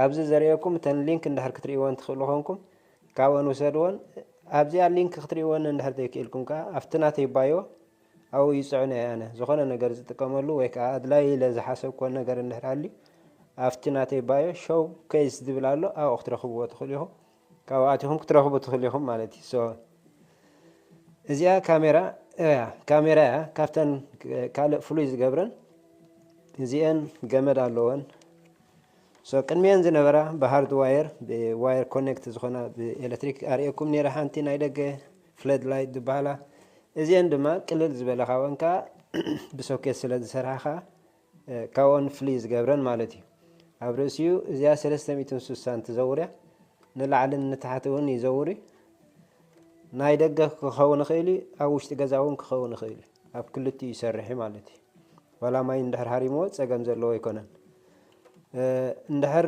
ኣብዚ ዘርእየኩም እተን ሊንክ እንድሕር ክትርእይወን ትኽእሉ ኾንኩም ካብአን ውሰድወን። ኣብዚኣ ሊንክ ክትርእይወን እንድሕር ዘይክእልኩም ከዓ ኣብቲ ናተይ ባዮ ኣብኡ ይፅዕኖ እየ ኣነ። ዝኾነ ነገር ዝጥቀመሉ ወይ ከዓ ኣድላይ ኢለ ዝሓሰብኩዎ ነገር እንድሕር ኣልዩ ኣብቲ ናተይ ባዮ ሾው ኬስ ዝብል ኣሎ፣ ኣብኡ ክትረኽብዎ ትኽእሉ ኢኹም። ካብኡ ኣቲኹም ክትረኽቡ ትኽእሉ ኢኹም ማለት እዩ። So እዚኣ ካሜራ እያ፣ ካሜራ እያ። ካብተን ካልእ ፍሉይ ዝገብረን እዚአን ገመድ ኣለወን። So ቅድሚአን ዝነበራ ብሃርድ ዋየር ብዋየር ኮኔክት ዝኾና ብኤሌክትሪክ ኣርእየኩም ነይረ። ሓንቲ ናይ ደገ ፍለድ ላይት ዝበሃላ፣ እዚአን ድማ ቅልል ዝበለ ካብአን ከዓ ብሶኬት ስለ ዝሰርሓ ከዓ ካብኦን ፍልይ ዝገብረን ማለት እዩ። ኣብ ርእሲኡ እዚኣ ሰለስተ ሚእትን ስሳን ትዘውር እያ። ንላዕልን ንታሕቲ እውን ይዘውር እዩ። ናይ ደገ ክኸውን ይኽእል እዩ፣ ኣብ ውሽጢ ገዛ እውን ክኸውን ይኽእል እዩ። ኣብ ክልቲኡ ይሰርሕ እዩ ማለት እዩ። ዋላ ማይ እንድሕር ሃሪምዎ ፀገም ዘለዎ ኣይኮነን። እንድሕር